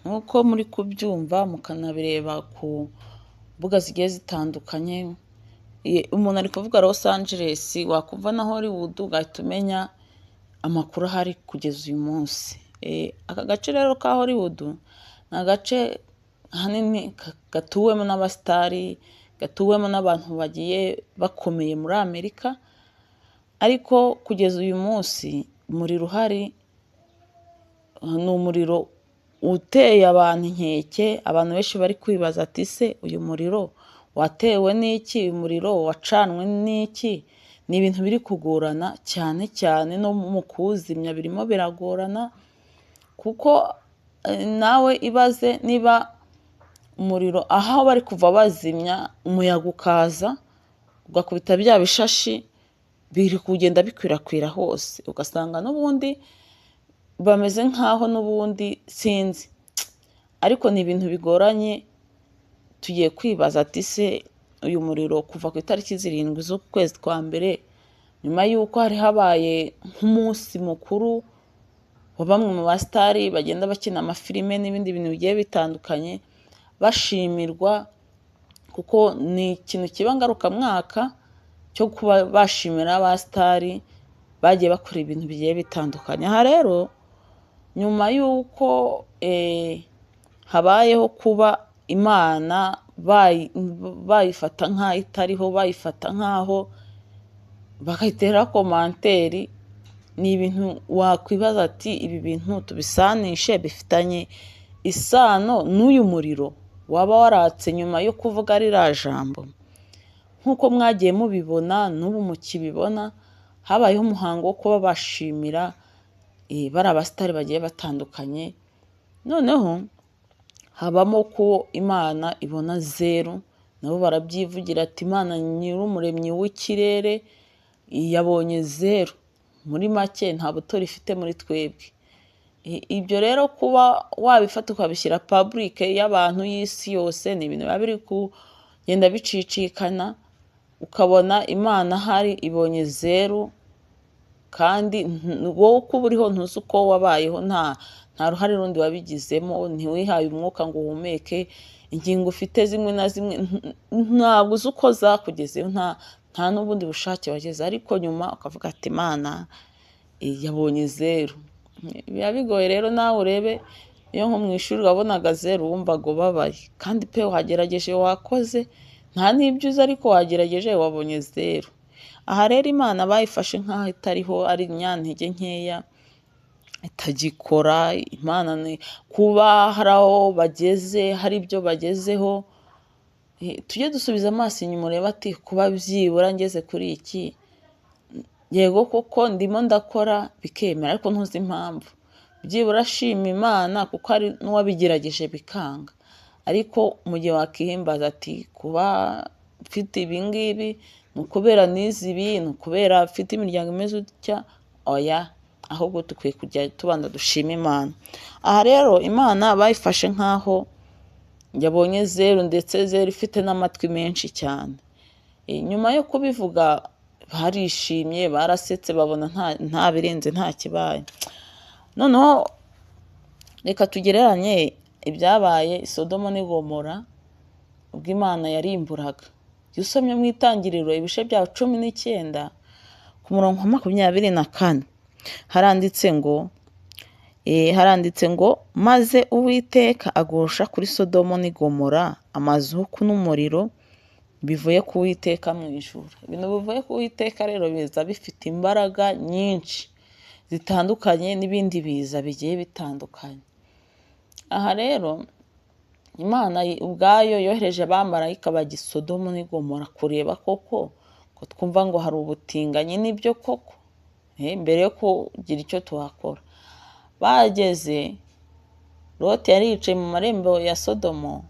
Nk'uko muri kubyumva mukanabireba ku mbuga zigiye zitandukanye, umuntu ari kuvuga Los Angeles, wakumva na Hollywood ugahita umenya amakuru ahari kugeza uyu munsi. Aka gace rero ka Hollywood ni agace ahanini gatuwemo n'abasitari, gatuwemo n'abantu bagiye bakomeye muri Amerika, ariko kugeza uyu munsi umuriro uhari ni umuriro uteye abantu inkeke. Abantu benshi bari kwibaza ati: "Se uyu muriro watewe n'iki? Uyu muriro wacanwe n'iki?" Ni ibintu biri kugorana cyane cyane, no mu kuwuzimya birimo biragorana, kuko nawe ibaze niba umuriro aho bari kuva bazimya, umuyaga ukaza ugakubita bya bishashi, biri kugenda bikwirakwira hose, ugasanga n'ubundi bameze nk'aho n'ubundi sinzi, ariko ni ibintu bigoranye. Tugiye kwibaza ati: "Se uyu muriro kuva ku itariki 7 z'ukwezi kwa mbere, nyuma y'uko hari habaye nk'umunsi mukuru wa bamwe mu basitari bagenda bakina amafilime n'ibindi bintu bigiye bitandukanye, bashimirwa, kuko ni ikintu kiba ngarukamwaka cyo kuba bashimira abasitari bagiye bakora ibintu bigiye bitandukanye." Aha rero nyuma y'uko habayeho kuba Imana bayifata nk'aho itariho, bayifata nk'aho bakayitera commentaire, ni ibintu wakwibaza ati: "Ibi bintu tubisanishe, bifitanye isano n'uyu muriro waba waratse nyuma yo kuvuga ririya jambo?" Nk'uko mwagiye mubibona, n'ubu mukibibona, habayeho umuhango wo kuba bashimira bari abasitari bagiye batandukanye, noneho habamo ko Imana ibona zeru. Nabo barabyivugira ati: "Imana nyir'umuremyi w'ikirere yabonye zeru." Muri make nta butore ifite muri twebwe. Ibyo rero kuba wabifata ukabishyira public y'abantu y'isi yose, ni ibintu biba biri kugenda bicicikana, ukabona Imana ahari ibonye zeru, kandi wowe uko uba uriho ntuzi uko wabayeho, nta ruhare rundi wabigizemo, ntiwihaye umwuka ngo uhumeke, ingingo ufite zimwe na zimwe ntabwo uzi uko zakugezeho, nta n'ubundi bushake wagize, ariko nyuma ukavuga ati: "Imana yabonye zeru." Biba bigoye rero. Nawe urebe, iyo nko mu ishuri wabonaga zeru wumvaga ubabaye, kandi pe wagerageje, wakoze, nta n'ibyo uzi, ariko wagerageje, wabonye zeru. Aha rero Imana bayifashe nk'aho itariho, ari inyantege nkeya itagikora. Imana ni kuba hari aho bageze, hari ibyo bagezeho. Tujye dusubiza amaso inyuma, urebe ati: "Kuba byibura ngeze kuri iki, yego koko ndimo ndakora bikemera, ariko ntuzi impamvu, byibura shima Imana kuko hari n'uwabigerageje bikanga." Ariko mu gihe wakihimbaza ati: "Kuba mfite ibi ngibi ni ukubera nize ibi, ni ukubera mfite imiryango imeze utya," oya, ahubwo dukwiye kujya tubanza dushima Imana. Aha rero Imana bayifashe nk'aho yabonye zeru, ndetse zeru ifite n'amatwi menshi cyane. Nyuma yo kubivuga barishimye, barasetse, babona nta birenze, nta kibaye. Noneho reka tugereranye ibyabaye i Sodomo n'i Gomora ubwo Imana yarimburaga. Iyo usomye mu Itangiriro ibice bya 19 ku murongo wa 24, haranditse ngo: "Maze Uwiteka agusha kuri Sodomo n'i Gomora amazuku n'umuriro bivuye ku Uwiteka mu ijuru." Ibintu bivuye ku Uwiteka rero biza bifite imbaraga nyinshi zitandukanye n'ibindi biza bigiye bitandukanye. Aha rero Imana ubwayo yohereje abamarayika bajya i Sodomo n'i Gomora kureba koko ko twumva ngo hari ubutinganyi, nibyo koko, mbere yo kugira icyo tuhakora. Bageze, Loti yari yicaye mu marembo ya Sodomo,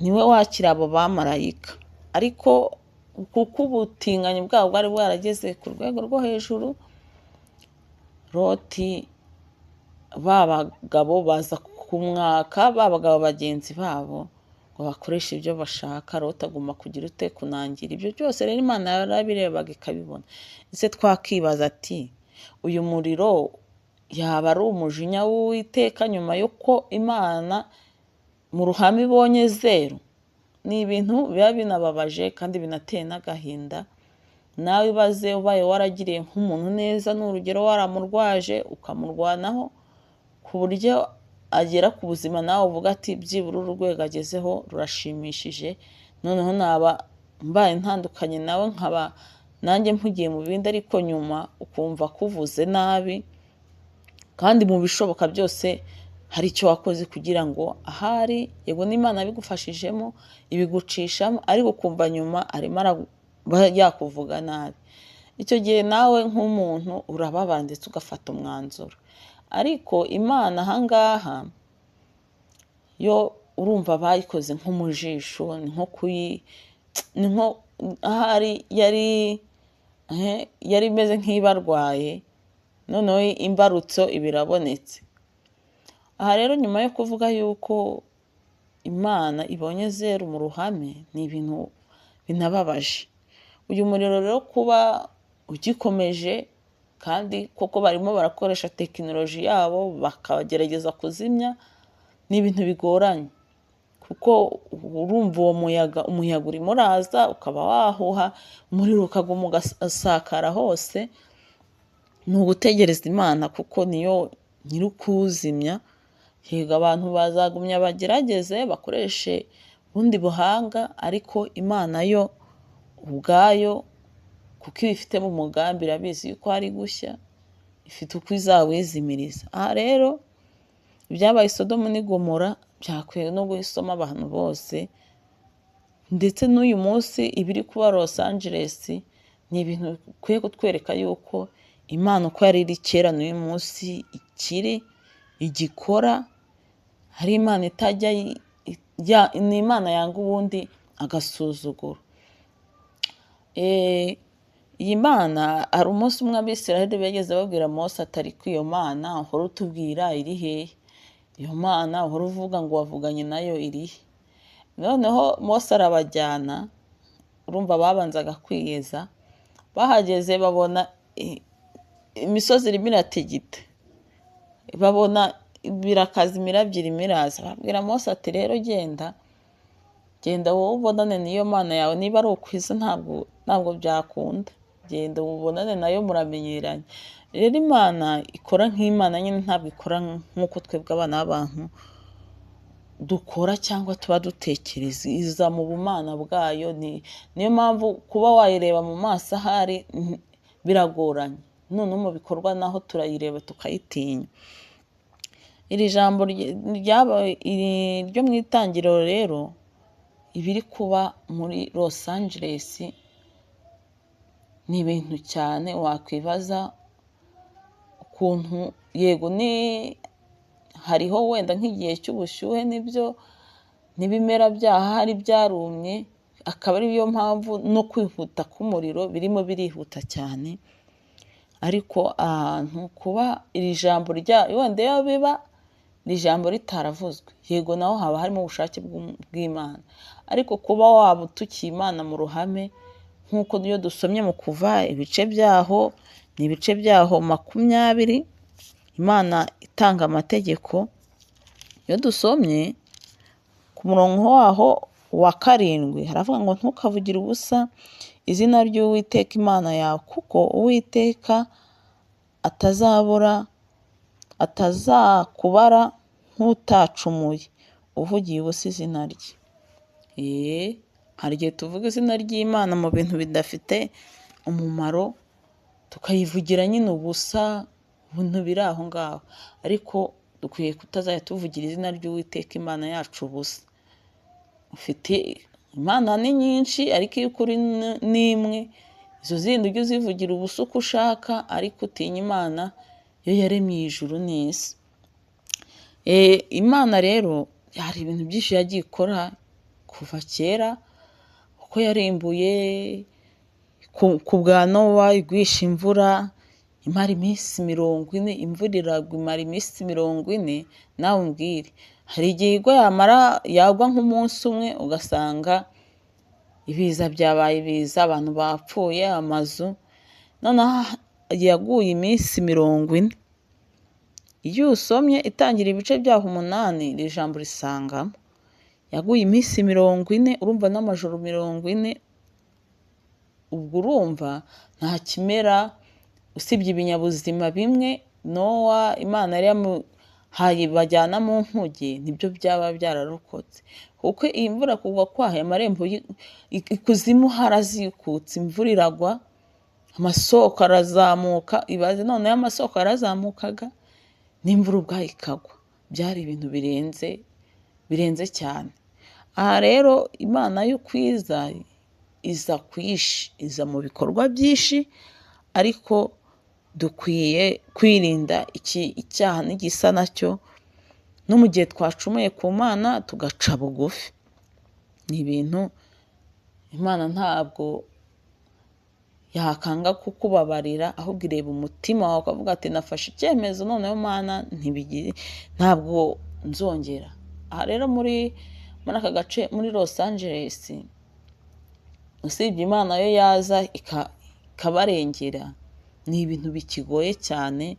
niwe wakira abo bamarayika, ariko kuko ubutinganyi bwabo bwari bwarageze ku rwego rwo hejuru, Loti ba bagabo baza kumwaka ba bagabo bagenzi babo ngo bakoreshe ibyo bashaka. Loti agomba kugira ute? Kunangira. Ibyo byose rero Imana yarabirebaga ikabibona. Ese twakibaza ati: "Uyu muriro Yaba ari umujinya w'Uwiteka nyuma y'uko Imana mu ruhame ibonye zeru? Ni ibintu biba binababaje kandi binateye n'agahinda. Nawe ibaze ubaye waragiriye nk'umuntu neza, ni urugero waramurwaje ukamurwanaho ku buryo agera ku buzima nawe uvuga ati byibura uru rwego agezeho rurashimishije, noneho naba mbaye ntandukanye nawe nkaba nanjye mpugiye mu bindi, ariko nyuma ukumva akuvuze nabi, kandi mu bishoboka byose hari icyo wakoze kugira ngo ahari, yego n'Imana yabigufashijemo ibigucishamo, ariko ukumva nyuma arimo yakuvuga nabi. Icyo gihe nawe nk'umuntu urababara ndetse ugafata umwanzuro. Ariko Imana ahangaha yo urumva bayikoze nko mu jisho, ni nko kuyi, ni nko ahari yari imeze nk'ibarwaye, noneho imbarutso iba irabonetse. Aha rero nyuma yo kuvuga yuko Imana ibonye zeru mu ruhame, ni ibintu binababaje. Uyu muriro rero kuba ugikomeje, kandi koko barimo barakoresha tekinoloji yabo bakagerageza kuzimya, ni ibintu bigoranye, kuko urumva uwo muyaga, umuyaga urimo uraza ukaba wahuha, umuriro ukaguma ugasakara hose. Ni ugutegereza Imana kuko niyo nyir'ukuwuzimya. Yego abantu bazagumya bagerageze bakoreshe ubundi buhanga, ariko Imana yo ubwayo kuko ibifitemo umugambi irabizi yuko hari gushya, ifite uko izawizimiriza. Aha rero ibyabaye i Sodomu n'i Gomora byakwiye no guhisoma abantu bose, ndetse n'uyu munsi ibiri kuba Los Angeles ni ibintu bikwiye kutwereka yuko Imana uko yari iri kera n'uyu munsi ikiri, igikora, hari Imana itajya, ni Imana yanga ubundi agasuzuguro. Iyi Mana, hari umunsi umwe Abisiraheli bigeze babwira Mose ati ariko iyo Mana uhora utubwira iri hehe? Iyo Mana uhora uvuga ngo wavuganye nayo iri he? Noneho Mose arabajyana, urumva babanzaga kwiyeza, bahageze babona imisozi irimo iratigita, babona birakaza, imirabyo irimo iraza. Babwira Mose ati rero genda, genda wowe ubonane n'iyo Mana yawe, niba ari ukwiza ntabwo byakunda, genda ubonane nayo muramenyeranye. Rero Imana ikora nk'Imana nyine, ntabwo ikora nk'uko twebwe abana b'abantu dukora cyangwa tuba dutekereza, iza mu bumana bwayo. Niyo mpamvu kuba wayireba mu maso ahari biragoranye, noneho mu bikorwa naho turayireba tukayitinya. Iri jambo ryo mu itangiriro rero, ibiri kuba muri Los Angeles ni ibintu cyane wakwibaza ukuntu, yego ni hariho wenda nk'igihe cy'ubushyuhe nibyo, n'ibimera byaha hari byarumye, akaba ariyo mpamvu no kwihuta k'umuriro birimo birihuta cyane. Ariko ahantu kuba iri jambo rya wenda iyo biba iri jambo ritaravuzwe, yego naho haba harimo ubushake bw'Imana, ariko kuba waba utukiye Imana mu ruhame, nk'uko iyo dusomye mu Kuva ibice byaho, ni ibice byaho 20, Imana itanga amategeko. Iyo dusomye ku murongo waho wa 7 haravuga ngo ntukavugire ubusa izina ry'Uwiteka Imana yawe, kuko Uwiteka atazakubara nk'utacumuye uvugiye ubusa izina rye. Hari igihe tuvuga izina ry'Imana mu bintu bidafite umumaro, tukayivugira nyine ubusa, ibintu biri aho ngaho, ariko dukwiye kutazajya tuvugira izina ry'Uwiteka Imana yacu ubusa. Ufite Imana ni nyinshi, ariko iyo ukuri ni imwe, izo zindi ujye uzivugira ubusa uko ushaka, ariko utinya Imana yo yaremye ijuru n'isi. Imana rero hari ibintu byinshi yagiye ikora kuva kera, uko yarimbuye ku bwa Nowa igwisha imvura, imara iminsi 40, imvura iragwa imara iminsi 40. Nawe umbwire, hari igihe igwa yamara yagwa nk'umunsi umwe ugasanga ibiza byabaye ibiza, abantu bapfuye, amazu. Noneho yaguye iminsi 40. Iyo usomye itangira ibice byaho 8, iri jambo risangamo. Yaguye iminsi 40, urumva n'amajoro 40, ubwo urumva nta kimera usibye ibinyabuzima bimwe Nowa Imana yari yamuhaye bajyana mu nkuge, nibyo byaba byararokotse. Kuko iyi mvura kugwa kwayo, amarembo ikuzimu harazikutse, imvura iragwa, amasoko arazamuka, ibaze noneho amasoko yarazamukaga n'imvura ubwayo ikagwa. Byari ibintu birenze, birenze cyane. Aha rero Imana yo kwiza iza kwishi, iza mu bikorwa byinshi, ariko dukwiye kwirinda icyaha n'igisa nacyo, no mu gihe twacumuye ku Mana tugaca bugufi. Ni ibintu Imana ntabwo yakanga kukubabarira, ahubwo ireba umutima wawe ukavuga ati nafashe icyemezo noneho Mana ntabwo nzongera. Aha rero muri aka gace muri Los Angeles, usibye Imana yo yaza ikabarengera, ni ibintu bikigoye cyane,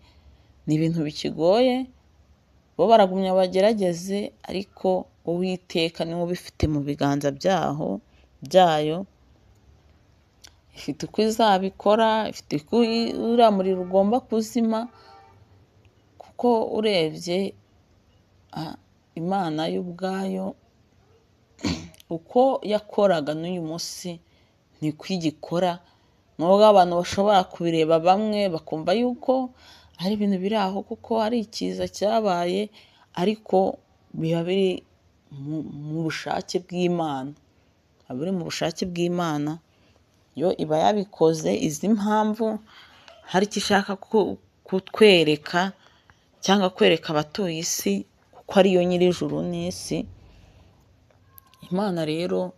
ni ibintu bikigoye, bo baragumya bagerageze, ariko Uwiteka niwe ubifite mu biganza byayo, ifite uko izabikora, ifite uko uriya muriro ugomba kuzima, kuko urebye Imana yo ubwayo uko yakoraga n'uyu munsi niko igikora, nubwo abantu bashobora kubireba bamwe bakumva yuko ari ibintu biri aho kuko ari ikiza cyabaye, ariko biba biri mu bushake bw'Imana, biba biri mu bushake bw'Imana, yo iba yabikoze izi impamvu hari icyo ishaka kutwereka cyangwa kwereka abatuye isi, kuko ariyo nyir'ijuru n'isi. Imana rero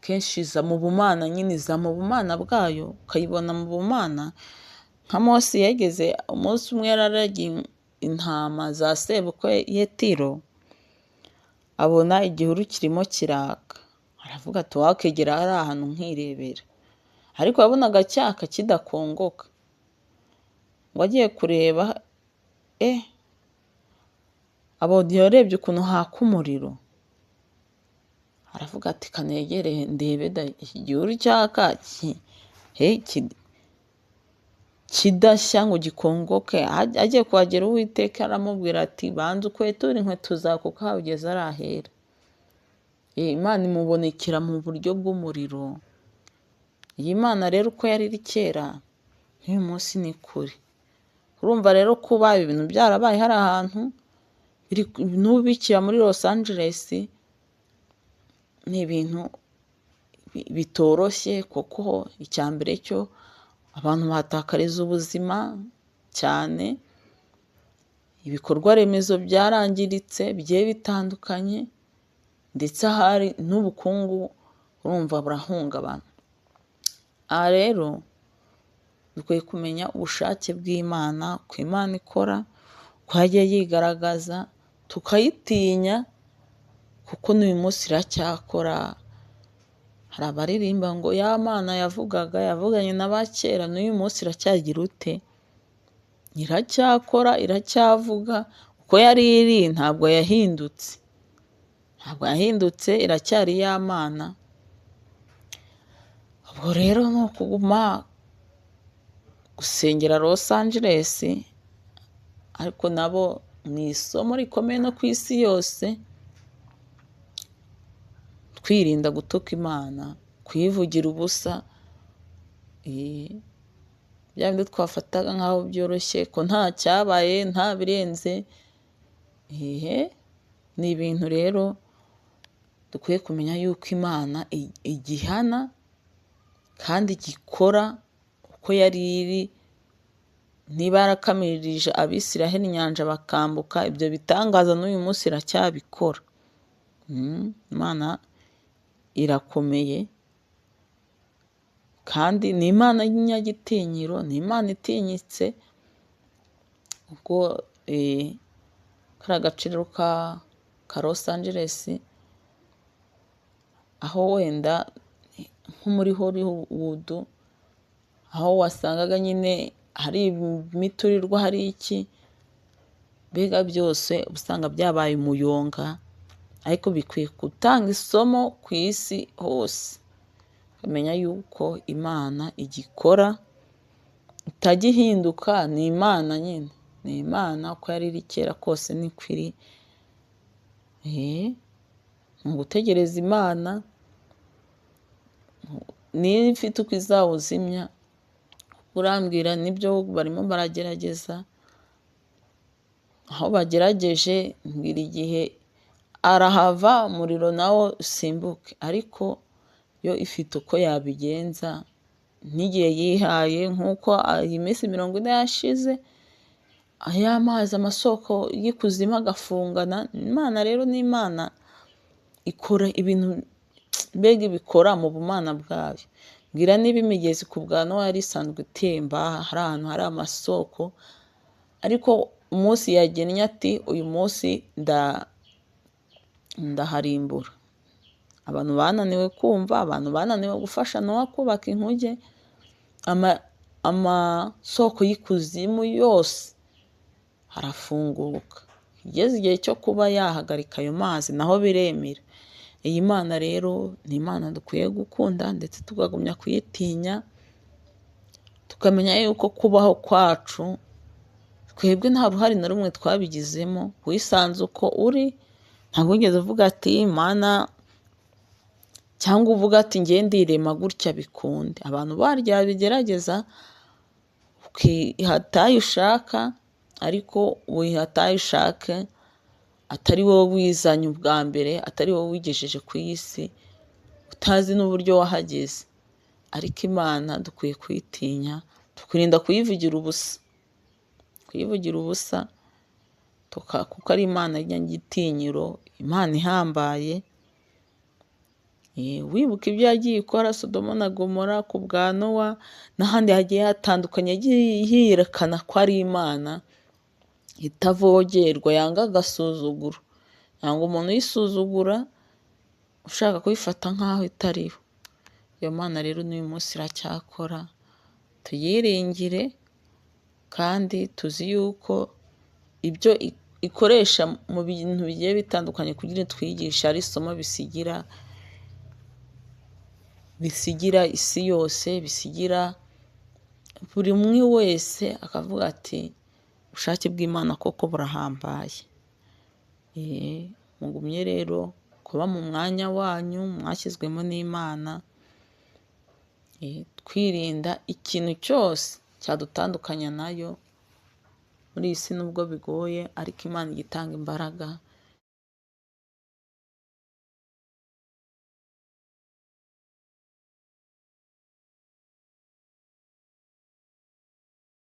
kenshi iza mu bumana nyine, iza mu bumana bwayo, ukayibona mu bumana. Nka Mose yageze umunsi umwe yararagiye intama za sebukwe Yetiro, abona igihuru kirimo kiraka, aravuga ati wakegera hari ahantu nkirebera, ariko yabonaga cyaka kidakongoka, ngo agiye kureba abona yarebye ukuntu haka umuriro, aravuga ati kanegere ndebe da iki gihuru cyaka kidashya ngo gikongoke. Agiye kuhagera Uwiteka aramubwira ati banza ukweture inkweto zawe kuko aho ugeze ari ahera. Imana imubonekera mu buryo bw'umuriro. Iyi Mana rero uko yari iri kera n'uyu munsi ni kure. Urumva rero kuba ibi bintu byarabaye hari ahantu n'ubikira muri Los Angeles, ni ibintu bitoroshye, kuko icya mbere cyo abantu bahatakariza ubuzima cyane, ibikorwa remezo byarangiritse bigiye bitandukanye, ndetse ahari n'ubukungu urumva burahungabana. Aha rero dukwiye kumenya ubushake bw'Imana, uko Imana ikora, uko yagiye yigaragaza, tukayitinya kuko n'uyu munsi iracyakora. Hari abaririmba ngo ya Mana yavugaga yavuganye n'abakera, n'uyu munsi iracyagira ute? Iracyakora, iracyavuga, uko yari iri ntabwo yahindutse, ntabwo yahindutse, iracyari ya Mana. Ubwo rero ni ukuguma gusengera Los Angeles, ariko nabo ni isomo rikomeye no ku isi yose, twirinda gutuka Imana, kuyivugira ubusa, bya bindi twafataga nk'aho byoroshye ko nta cyabaye, nta birenze, ni ibintu rero dukwiye kumenya yuko Imana igihana kandi igikora uko yari iri. Niba yarakamirije Abisiraheli inyanja bakambuka, ibyo bitangaza n'uyu munsi iracyabikora. Imana irakomeye kandi ni Imana y'inyagitinyiro, ni Imana itinyitse. Ubwo kariya gace rero ka Los Angeles, aho wenda nko muri Hollywood, aho wasangaga nyine hari imiturirwa, hari iki, Mbega byose usanga byabaye umuyonga, ariko bikwiye gutanga isomo ku isi hose, ukamenya yuko Imana igikora itajya ihinduka. Ni Imana nyine, ni Imana uko yari iri kera kose niko iri. Ni ugutegereza Imana, niba ifite uko izawuzimya. Urambwira nibyo barimo baragerageza, aho bagerageje mbwira igihe arahava umuriro nawo usimbuke, ariko yo ifite uko yabigenza n'igihe yihaye. Nk'uko iyi minsi 40 yashize, ya mazi amasoko y'ikuzimu agafungana. Imana rero ni Imana ikora ibintu, mbega ibikora mu bumana bwayo. Mbwira niba imigezi ku bwa Nowa yari isanzwe itemba, hari ahantu hari amasoko, ariko umunsi yagennye ati uyu munsi ndaharimbura. Abantu bananiwe kumva, abantu bananiwe gufasha Nowa kubaka inkuge, amasoko y'ikuzimu yose arafunguka. Igeze igihe cyo kuba yahagarika ayo mazi, naho biremera. Iyi Mana rero ni Imana dukwiye gukunda ndetse tukagumya kuyitinya, tukamenya yuko kubaho kwacu twebwe nta ruhare na rumwe twabigizemo. Wisanze uko uri, ntabwo wigeze uvuga ati Mana, cyangwa uvuga ati ngiye ndirema gutya bikunde. Abantu barya bigerageza ukihatayo ushaka, ariko wihatayo ushake atari wowe wizanye ubwa mbere, atari wowe wigejeje ku isi, utazi n'uburyo wahageze. Ariko Imana dukwiye kuyitinya, tukirinda kuyivugira ubusa, kuyivugira ubusa, kuko ari Imana y'inyagitinyiro, Imana ihambaye. Wibuka ibyo yagiye ikora Sodoma na Gomora ku bwa Nowa n'ahandi hagiye hatandukanye, yagiye yerekana ko ari Imana itavogerwa, yanga agasuzuguro, yanga umuntu uyisuzugura ushaka kuyifata nk'aho itariho. Iyo Mana rero n'uyu munsi iracyakora, tuyiringire kandi tuzi yuko ibyo ikoresha mu bintu bigiye bitandukanye kugira itwigishe ari isomo bisigira isi yose, bisigira buri umwe wese akavuga ati ubushake bw'Imana koko burahambaye. Mugumye rero kuba mu mwanya wanyu mwashyizwemo n'Imana, twirinda ikintu cyose cyadutandukanya nayo. Muri iyi si nubwo bigoye, ariko Imana ijya itanga imbaraga.